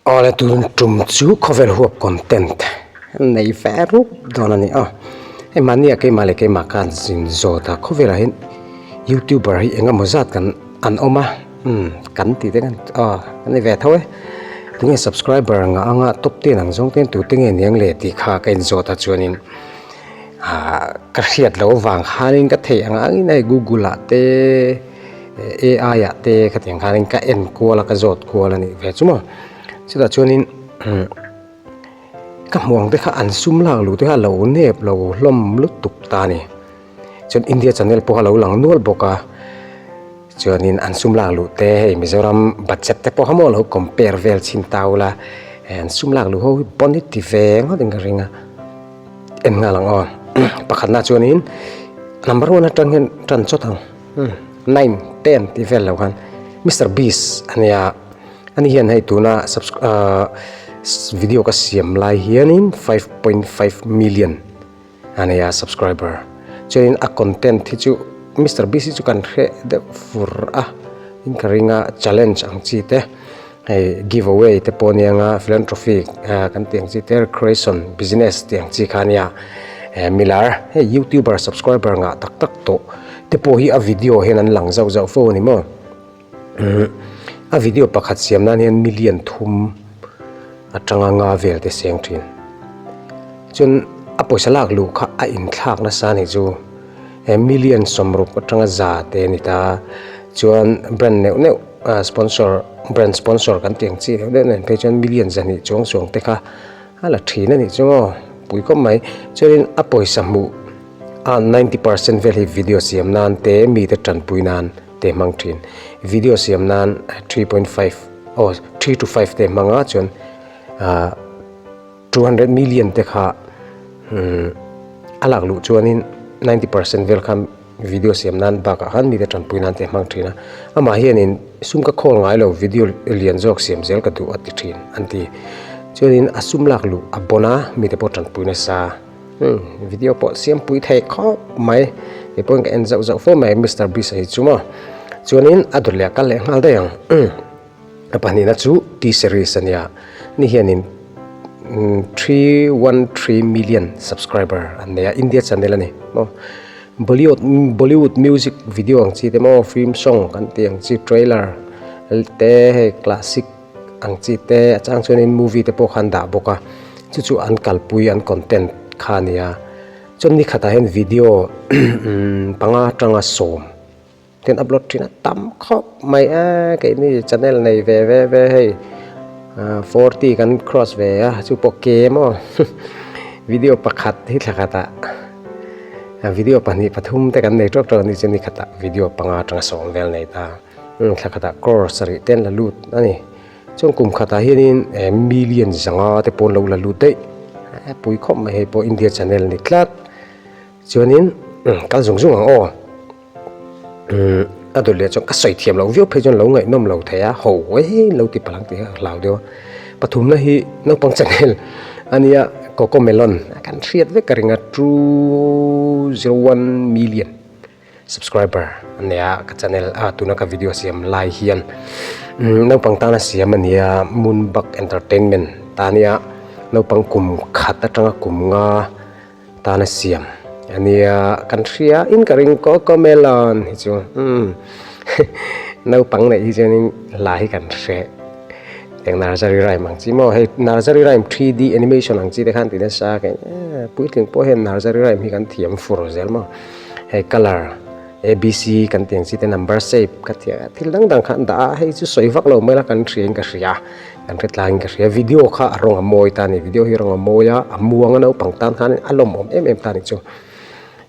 Awle tun tum chu khawvel huap content nei ve rup dawn a ni a hei mahnia keimah leh keimah khan zin zawt a khawvelah hian youtuber hi eng emaw zat kan an awm a umm kan tih te khan aw an ni ve tho e tunge subscriber ngah anga top ten ang zawng ten tute nge niang le tih kha ka inzawt a chuanin ah ka hriat loh avang khanin ka theih ang angin hei google ah te. AI ah te khatiang khanin ka en kual a ka zawt kual a nih ve chu maw chutah chuanin ka hmuh ang te kha an sum lak luh te kha a lo nep lo hlawm lutuk ta a ni chuan India channel pawh a lo lang nual bawk a chuanin an sum lak luh te hei Mizoram budget te pawh kha maw lo compare vel chhin ta ula an sum lak luh ho hi bon hi ti ve ngawt in ka ring a. En nghal ang aw pakhatna chuanin number one atang hian tan chawt ang nine ten tih vel lo khan mister beast a nia ani hian hei tuna ahh video ka siam lai hianin 5.5 million a nei a subscriber chuanin a content hi chu mister beast hi chu kan hreh deuh fur a in ka ring a challenge ang chi te. Hei give away te pawh ania nga philanthropy kan tih ang chi te recreation business tih ang chi kha ania milar hei youtuber subscriber ngah tak tak tawh te pawh hi a video hian an lang zauh zauh fo a ni maw a video pakhat siam nan hian million thum atanga nga vel te seng thin chuan a pawisa lak luh kha a inthlak nasa a nih chu he million sawmruk atanga za te a ni ta chuan brand neuh neuh. Ah sponsor brand sponsor kan tih ang chi deuh deuh nen phei chuan million zahnih chuang chuang te kha a la thin a nih chu maw pui khawp mai chuanin a pawisa hmuh a ninety percent vel hi video siam nan te mite tanpui nan te hmang thin video siam nan 3.5 aw 3 to 5 te hmang a chuan ah. 200 million te kha a lak luh chuanin 90% vel khan video siam nan bakah khan mite tanpui nan te a hmang thin a amah hianin sum ka khawl ngai lo video lian zawk siam zel ka duh a ti thin an ti chuanin a sum lak luh a bawn a mite pawh tanpui nasa video pawh siam pui thei khawp mai kei pawhin ka en zauh zauh fo mai Mister Beast a hi chu maw chuanin a dawt leh a kal leh nghal daih ang. A pahnihna chu T-series a nia, ni hianin 313 million subscriber an nei a, India channel a ni maw. Bollywood Bollywood music video ang chi te maw film song kan tih ang chi trailer te hei classic ang chi te a chang chuanin movie te pawh kha an dah bawk a, chu chu an kalpui an content kha a ni a. Chuan ni khatah hian video panga atanga sawm. Tin upload thin a tam khawp mai a keini channel nei ve ve ve hei 40 kan cross ve a chu pawh ke maw video pakhat hi thla khatah video pahnih pathum te kan nei tawk tawk a ni chu ni khatah video panga atanga sawm vel nei ta thla khatah crore sarih te an la lut a ni chuan kum khatah hianin million zanga te pawh an lo la lut daih pui khawp mai hei pawh India channel a ni tlat chuanin kal zung zung ang aw. Umm a dawt leh chuan ka sawi thiam loh viau phei chuan lo ngaihnawm lo thei a ho e lo ti palang tih kha ka hlau deuh a pathumna hi naupang channel a nia cocomelon kan hriat vek ka ring a 201 million subscriber a nei a ka channel a tuna ka video siam lai hian umm naupang tana siam a nia moonbug entertainment ta nia naupang kum khat atanga kum nga. Tana siam ania kan hria in ka ring cocomelon hi chu umm naupang neih hi chuanin hla hi kan hre eng nursery rhyme ang chi maw hei nursery rhyme 3D animation ang chi te khan ti nasa ka puitling pawh hian nursery rhyme hi kan thiam fur zel maw hei colour abc kan tih ang chi te number shape ka tih a thil dang dang kha an dah a hei chu sawi vak lo mai la kan hria in ka hria. Kan hre tlangin ka hria video kha a rawng a mawi ta a ni video hi rawng a mawi a a muang a naupang tan khan a lawmawm em em ta a ni chu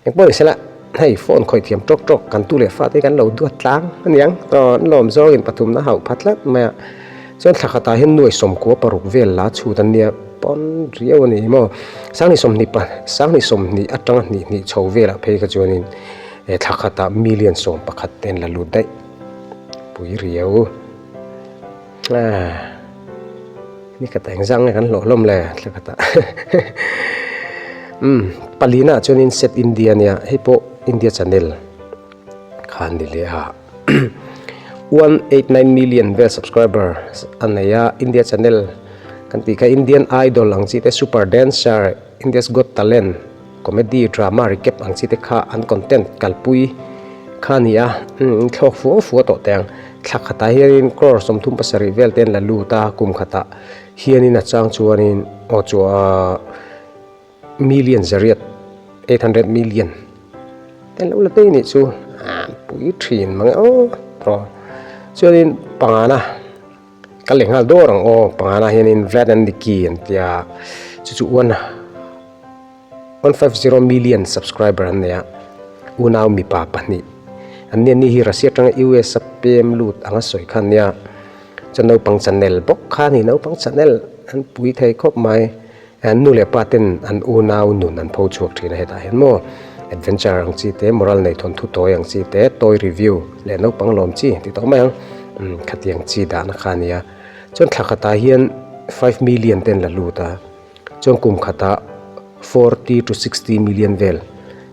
engpawh ni sela hei phone khawih thiam tawk tawk kan tu leh fate hi kan lo duat tlang a niang aw an lawm zawngin pathumna hauh pha tlat mai a chuan thla khatah hian nuai sawmkua paruk vel la chhut an nia pawn riau a ni maw sanghnih sawmhnih pa sanghnih sawmhnih atanga hnih hnih chho velah phei kha chuanin thla khatah million sawm pakhat te an la lut daih pui riau. Ni khat eng zang nge kan hlawh hlawm le thla khatah umm palina ah chuanin set India ania hei pawh India channel kha a ni leh a 189 million vel subscriber a nei a India channel. Kan tih kha Indian Idol ang chi te, Super Dancer, India's Got Talent, Comedy, Drama recap ang chi te kha an content kalpui kha a ni a. Umm thlawk fua fua tawh teh ang. Thla khatah hianin crore 37 vel te an la lut a, kum khatah hianin a chang chuanin aw chu aaa. Million zariat, 800 million, te lo la tei nih chu a pui thin mang e aw tawh. Chuanin pangana ka leh nghal dawr ang aw, pangana hianin Vlad and Niki an tia chu chu one 150 million subscriber an nei a, unau mipa pahnih an nia ni hi Russia atanga US a pem lut anga sawi kha an nia. Chuan naupang channel bawk kha a ni, naupang channel an pui thei khawp mai. An nu leh pa ten an unau nun an pho chhuak thin a hetah hian maw adventure ang chi te, moral nei thawnthu tawi ang chi te, toy review leh naupang lawm chi tih tawh mai ang umm khatiang chi dahna kha a nia. Chuan thla khatah hian five million te an la lut a, chuan kum khatah 40 to 60 million vel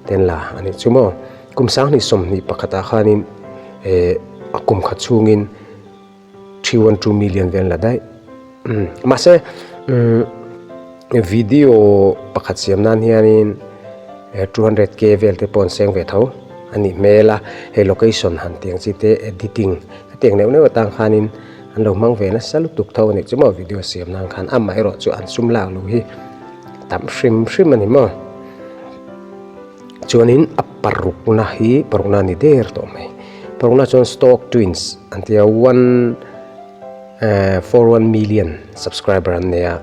te an la a nih chu maw. Kum sanghnih sawmhnih pakhatah khanin eh a kum khat chhungin. 312 million vel la daih mahse video pakhat siam nan hianin 200k vel te pawh an seng ve tho a nih hmel a hei location han tih ang chi te editing hetiang neuh neuh atang khanin an lo hmang ve nasa lutuk tho a nih chu maw video siam nan khan amaherawh chu an sum lak luh hi tam hrim hrim a ni maw. Chuanin a parukna hi parukna a ni der tawh mai. Parukna chuan Stoke Twins an tia one eh 41 million subscriber an nei a.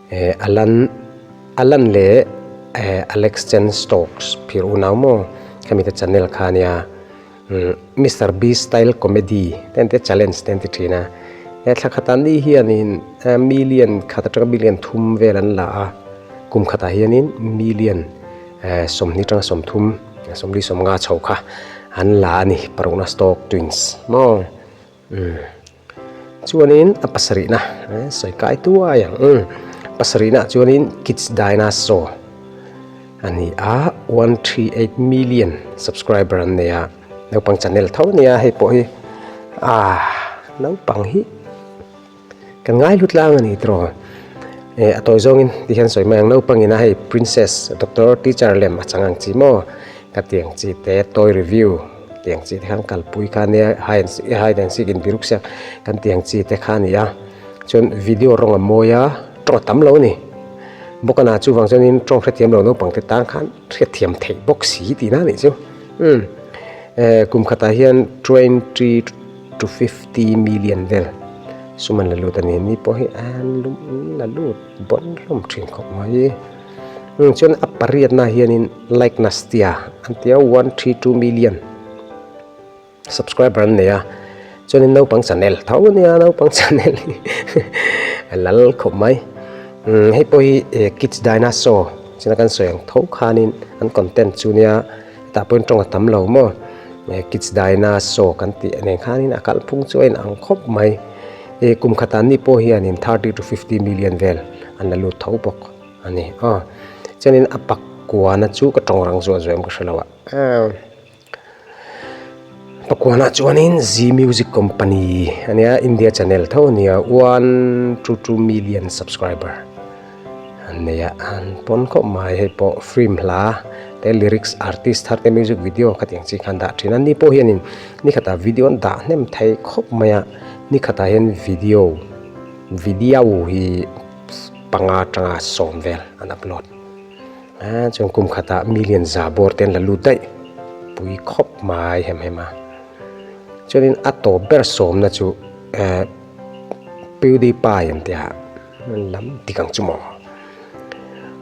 Eh Alan Alan leh eh Alex Chen Stokes phir unau maw khami te channel kha a nia. Mister Beast style comedy te an tia challenge te an ti thin a. He thla khatah ni hianin million khat atanga million thum vel an la a, kum khatah hianin million 20 atanga 30, 40 50 chho kha an la a ni parukna Stoke Twins maw. Chuanin a pasarihna sawi kai tuai ang umm pasarihna ah chuanin Kids Dinosaur a ni a 138 million subscriber an nei a naupang channel tho a nia hei pawh hi ah naupang hi kan ngai hlu tlang a ni tiraw eh a tawi zawngin tihian sawi mai ang naupang ina hei princess doctor teacher lem a chang ang chi maw ka tiang chi te toy review. Tiang chi te khan kalpui kha nia hide and seek hide and seek in biruk sia kan tiang chi te kha a ni a chuan video rawng a mawi a tawng a tam lo a ni bawk a na chuvang chuanin tawng hrethiam lo naupang te tan khan hriatthiam theih bawk si tihna a nih chu umm eh kum khatah hian 20 to 50 million vel sum an la lut a ni ni pawh hi an lum la lut bawn hlawm thin khawp mai. Chuan a pariatna hianin like Nastia an tia 132 million subscriber an nei a chuanin naupang channel tho a nia naupang channel hi a lal khawp mai hei pawh hi kids dinosaur china kan sawi ang tho khanin an content chu nia hetah pawhin tawng a tam lo maw kids dinosaur kan tih nen khanin a kalphung chu a inang khawp mai kum khatah ni pawh hianin 30 to 50 million vel an la lut tho bawk. A ni aw. Chuanin a pakuana chu ka tawng rang zuah zuah em ka hre lo a. Pakuana chuanin Zee Music Company a nia India channel tho a nia 122 million subscriber an nei a an pawn khawp mai hei pawh film hla te lyrics artist thar te music video khatiang chi khan dah thin a ni pawh hianin ni khatah video an dah hnem thei khawp mai a ni khatah hian video video hi Panga atanga sawm vel an upload a chuan kum khatah million za bawr te an la lut daih pui khawp mai hem hem a chuanin a tawp ber sawmna chu eh PewDiePie an tia lam dik ang chu maw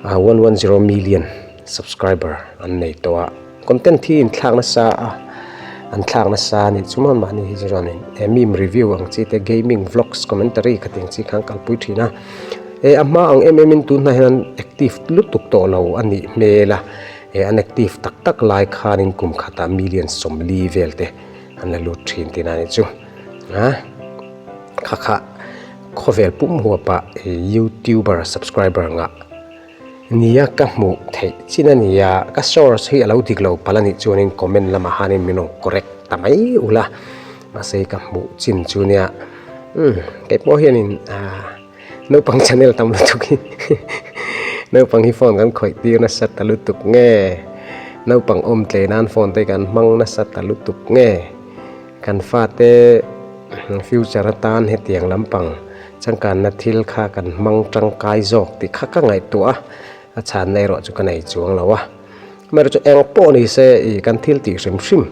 a 110 million subscriber an nei tawh a content hi inthlak nasa a an thlak nasa a nih chu maw mahni hi chuan in meme review ang chi te gaming vlogs commentary khatiang chi khan kalpui thin a eh a hma ang em em in tunah hian active lutuk tawh lo a nih hmel a eh an active tak tak lai khanin kum khatah million 40 vel te an la lut thin tihna a nih chu a kha kha khawvel pum huapa youtuber subscriber ngah. Nia ka hmuh theih chin a nia, ka source hi a lo dik lo palh a nih chuanin comment lamah hanin min rawn correct ta mai ula, mahse ka hmuh chin chu nia umm keipawh hianin aaa. Naupang channel tam lutuk hi naupang hi phone kan khawih tir nasa ta lutuk nge naupang awm tlei nan phone te kan hmang nasa ta lutuk nge kan fate future atan hetiang lampang changkanna thil kha kan hmang tangkai zawk tih kha ka ngaihtuah a a chhanna erawh chu ka nei chuang lo a amaherawhchu eng pawh ni se ih kan thil tih hrim hrim.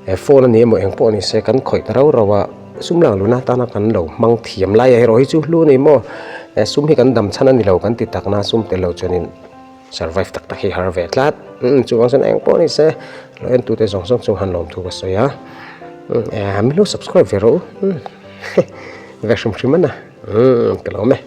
He phone a ni emaw eng pawh ni se kan khawih ta rau rau a, sum lak luhna atana kan lo hmang thiam lai a erawh hi chu hlu a ni maw? He sum hi kan dam chhan a ni lo kan ti takna sum tel lo chuanin survive tak tak hi har ve tlat. Umm chuvang chuan eng pawh ni se lo en tute zawng zawng chung han lawmthu ka sawi a, umm min lo subscribe ve rawh u, umm ve hrim hrim a na, umm ka lawm e.